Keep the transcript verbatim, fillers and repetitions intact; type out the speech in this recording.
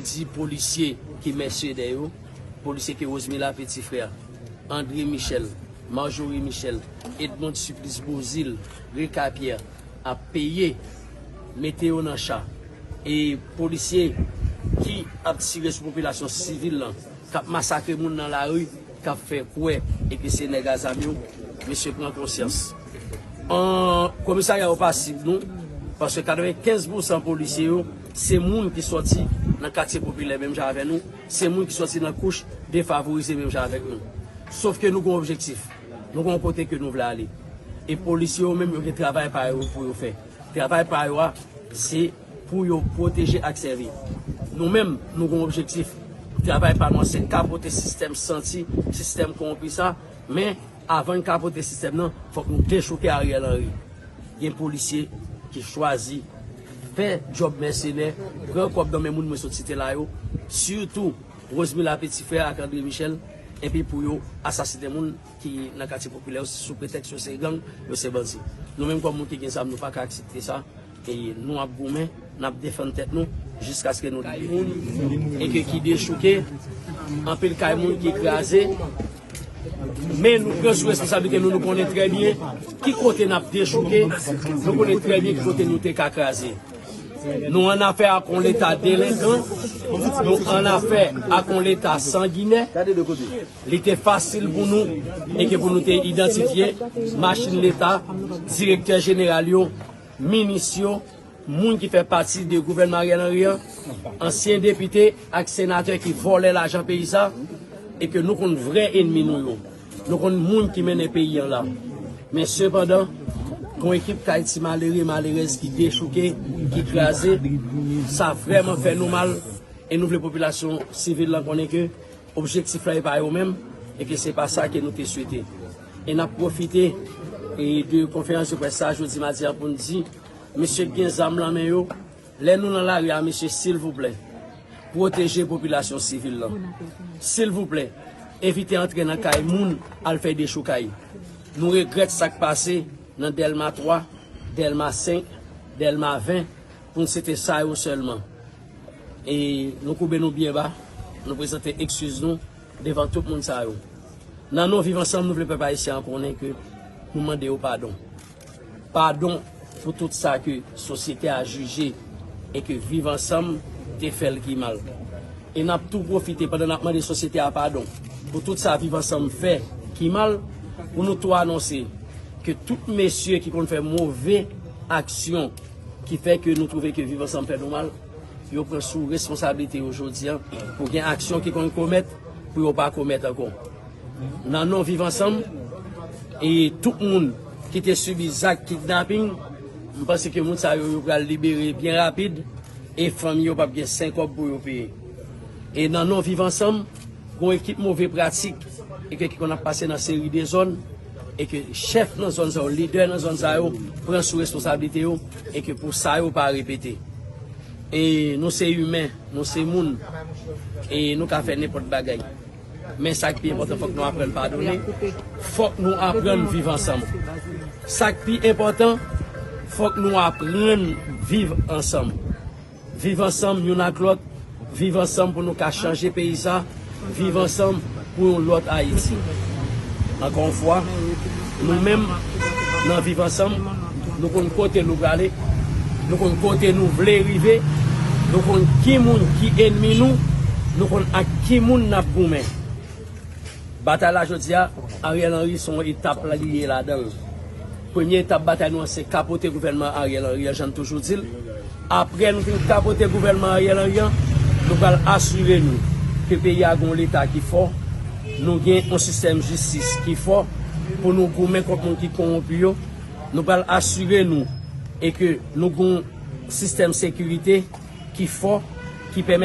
di polisye ki mèsenè yo, polisye ke Rosemila Petit Frère, André Michel, Marjorie Michel, Edmonde Supplice Beauzile, Rika Pierre ap peye, mete yo nan cha. E polisye ki ap tire sou popilasyon sivil lan, k ap masakre moun nan lari, k ap fè kwè e ke se nèg a zam yo, mesye pran konsyans. An, komisarya yo pa sib nou, paske katrevenkenz pousan polisye yo, se moun ki sòti nan katye popilè menm jan avè nou, se moun ki sòti nan kouch defavorize menm jan avèk nou. Sof ke nou gen objektif, nou gen yon kote ke nou vle ale. E polisye yo menm, yo gen travay pa yo pou yo fè. Travay pa yo a, se pou yo pwoteje ak sèvi. Nou menm, nou gen yon objektif. Travay pa nou an, se kapote sistèm santi, sistèm kowonpi sa, men avan n kapote sistèm nan, fòk nou dechouke Ariel Henry. Gen polisye ki chwazi fè djòb mèsenè, pran kòb nan men moun mwen sot site la yo, sitou Rosemila Petit Frère ak André Michel, epi pou yo asasinen moun ki nan katye popilè yo sou pretèks yo se gang, yo se bandi. Nou menm kòm moun ki gen zam, nou pa ka aksepte sa. E nou ap goumen, n ap defann tèt nou jiskaske nou libere. E ke ki dechouke, anpil kay moun ki kraze, men nou pran sou responsablite nou, nou konnen trè byen ki kote n ap dechouke, nou konnen trè byen ki kote nou te ka kraze. Nou annafè ak yon leta delenkan, nou annafè ak yon leta sanginè. Li te fasil pou nou, e ke pou nou te idantifye machin leta, direktè jeneral yo, minis yo, moun ki fè pati de gouvènman Ariel Henry an, ansyen depite ak senatè ki vòlè lajan peyi sa, e ke nou konn vrè enmi nou yo. Nou konn moun ki mennen peyi an la. Men sepandan, gon ekip kay ti malere, malerèz ki dechouke, ki kraze, sa vrèman fè nou mal, e nou vle popilasyon sivil lan konnen ke objektif la e pa yo menm, e ke se pa sa ke nou te swete. E n ap pwofite, e, de konferans de près sa jodi madi a pou n di, mesye k gen zam lan men yo, lè nou nan lari a, mesye, silvouplè, pwoteje popilasyon sivil lan. Silvouplè, evite antre nan kay moun al fè dechoukay. Nou regrèt sa k pase nan Dèlma twa, Dèlma senk, Dèlma ven, pou n site sa yo sèlman. E nou koube nou byen ba, nou prezante ekskiz nou devan tout moun sa yo. Nan non Viv Ansanm, nou vle pèp ayisyen an konnen ke nou mande yo padon. Padon pou tout sa ke sosyete a jije e ke Viv Ansanm te fè l ki mal. E n ap tou pwofite, pandan n ap mande sosyete a padon pou tout sa Viv Ansanm fè ki mal, pou nou tou anonse ke tout mesye ki konn fè move aksyon ki fè ke nou twouve ke Viv Ansanm fè nou mal, yo pran sou responsablite yo jodi a pou gen aksyon ki konn komèt, pou yo pa komèt ankò. Nan non Viv Ansanm, e tout moun ki te sibi zak kidnaping, m panse ke moun sa yo, yo pral libere byen rapid, e fanmi yo p ap gen senk kòb pou yo peye. E nan non Viv Ansanm, gon ekip move pratik, e ke ki konn ap pase nan seri de zòn, e ke chèf nan zòn sa yo, lidè nan zòn sa yo, pran sou responsablite yo, e ke pou sa yo pa repete. E nou se imen, nou se moun, e nou ka fè nenpòt bagay. Men sa k pi enpòtan, fòk nou aprann padone, fòk nou aprann viv ansanm. Sa k pi enpòtan, fòk nou aprann viv ansanm. Viv ansanm youn ak lòt, viv ansanm pou nou ka chanje peyi sa, viv ansanm pou yon lòt Ayiti. Ankò yon fwa, nou menm, nan Viv Ansanm, nou konn kote nou prale, nou konn kote nou vle rive, nou konn ki moun ki enmi nou, nou konn ak ki moun n ap goumen. Batay la jodi a, Ariel Henry se yon etap la li ye ladan l. Premye etap batay nou an se kapote gouvènman Ariel Henry an, jan n toujou di l. Apre nou fin kapote gouvènman Ariel Henry an, nou pral asire nou ke peyi a gen yon leta ki fò, nou gen yon sistèm jistis ki fò pou nou goumen kont moun ki kowonpi yo. Nou pral asire nou e ke nou gen yon sistèm sekirite ki fò, ki pèmèt